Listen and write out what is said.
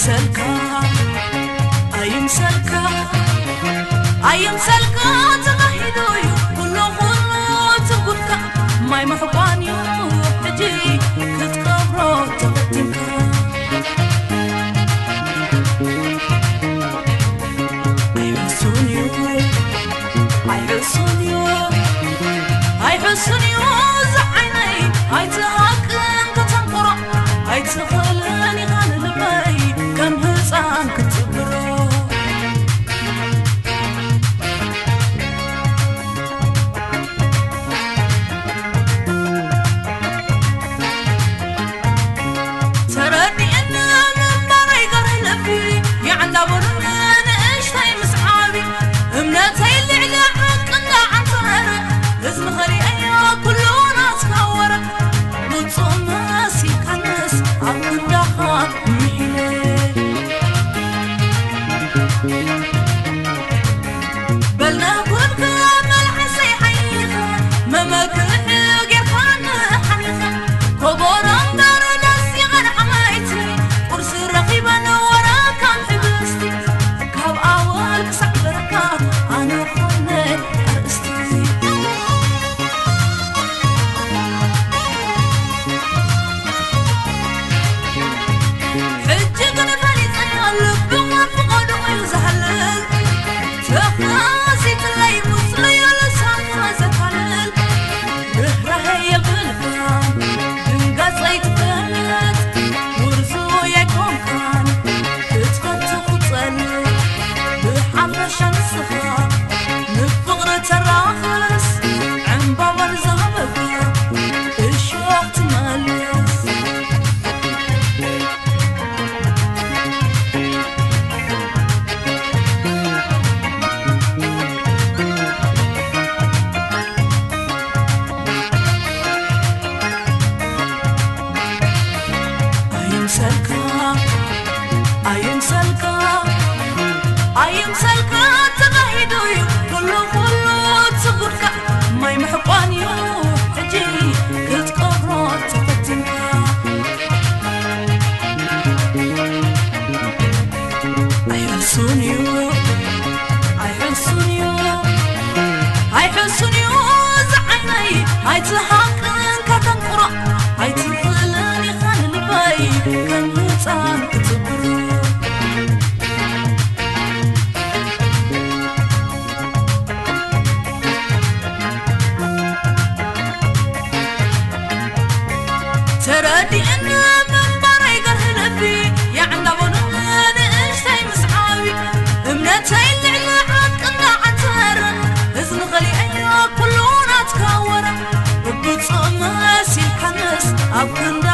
ሰልካ ኣይምሰልካ ኣይምሰልካ ተባሂሉ እዩ ኩሉ ኩሉ ትጉድካ ማይ ምሕቋን እዩ ሕጂ ክትቀብሮ ተፈቲንካ ኣይሕሱን እዩ ኣይሕሱን እዩ ኣይሕሱን እዩ ዝዓይነይ ኣይትሃቅን ከተንቆሮ ኣይትኽእልን ኢኻ ንልበይ ከም ህፃን ክትብሮ ተረዲእኒ ምንባረይ ገርህ ልቢ የዕንዳበሉኒ ንእሽተይ ምስ ዓቢ እምነተይ ልዕሊ ዓቅንዳ ዓንተረ ህዝቢ ኸሪአዮ ኩሉ ናትካ ወረ ውፁእ መሲልካንስ ኣብ ክንዳኻ ምሒለ በልነጉድካ መልሓሰይ ሓይኻ መመክሒ ጌርካኒ ሓሚኻ ኮቦሮ እምበር ደሲቐን ዓማይቲ ቁርሲ ረኺበን ወረ ከም ሕብስቲ ካብ ኣወል ክሳዕ በረካ ኣነ ኾነ ኣርእስቲ ሕጂ ግን ፈሊጠዮ ልብኻ ፍቐዱ እዩ ዝሃልል ተኻዚትለይ ቁስለዮ ልሳንካ ዘታልል ርህራሄ የብልካ ድንጋጸይ ትፈልጥ ውርዙ የኮንካን ክትፈትኽ ጸልእ ብሓፈሻ ንስኻ ንፍቕሪ ተራኽስ ዕምባባን ዝሃበካ እሾኽ ትመልስ ኣይምሰልካ ኣይምሰልካ ኣይምሰልካ ተባሂሉ እዩ ኩሉ ኩሉ ትጉድካ ማይ ምሕቋን እዩ ሕጂ ክትቀብሮ ተፈትንካ ኣይሕሱን እዩ ኣይሕሱን እዩ ኣይሕሱን እዩ ዝዓይነይ ኣይትሃቅን ከተንቁሮ ኣይትኽእልን ኢኻ ንልበይ ከም ህፃን ክትብሩ ተረዲእኒ ምንባረይ ገርህ ልቢ የዕንዳበሉኒ ንእሽተይ ምስ ዓቢ እምነተይ ልዕሊ ዓቅና ዓተረ እዝኒ ኸሊአዮ ኩሉ ናትካ ወረ ብብፁእ መሲልካንስ ኣብ ክንዳ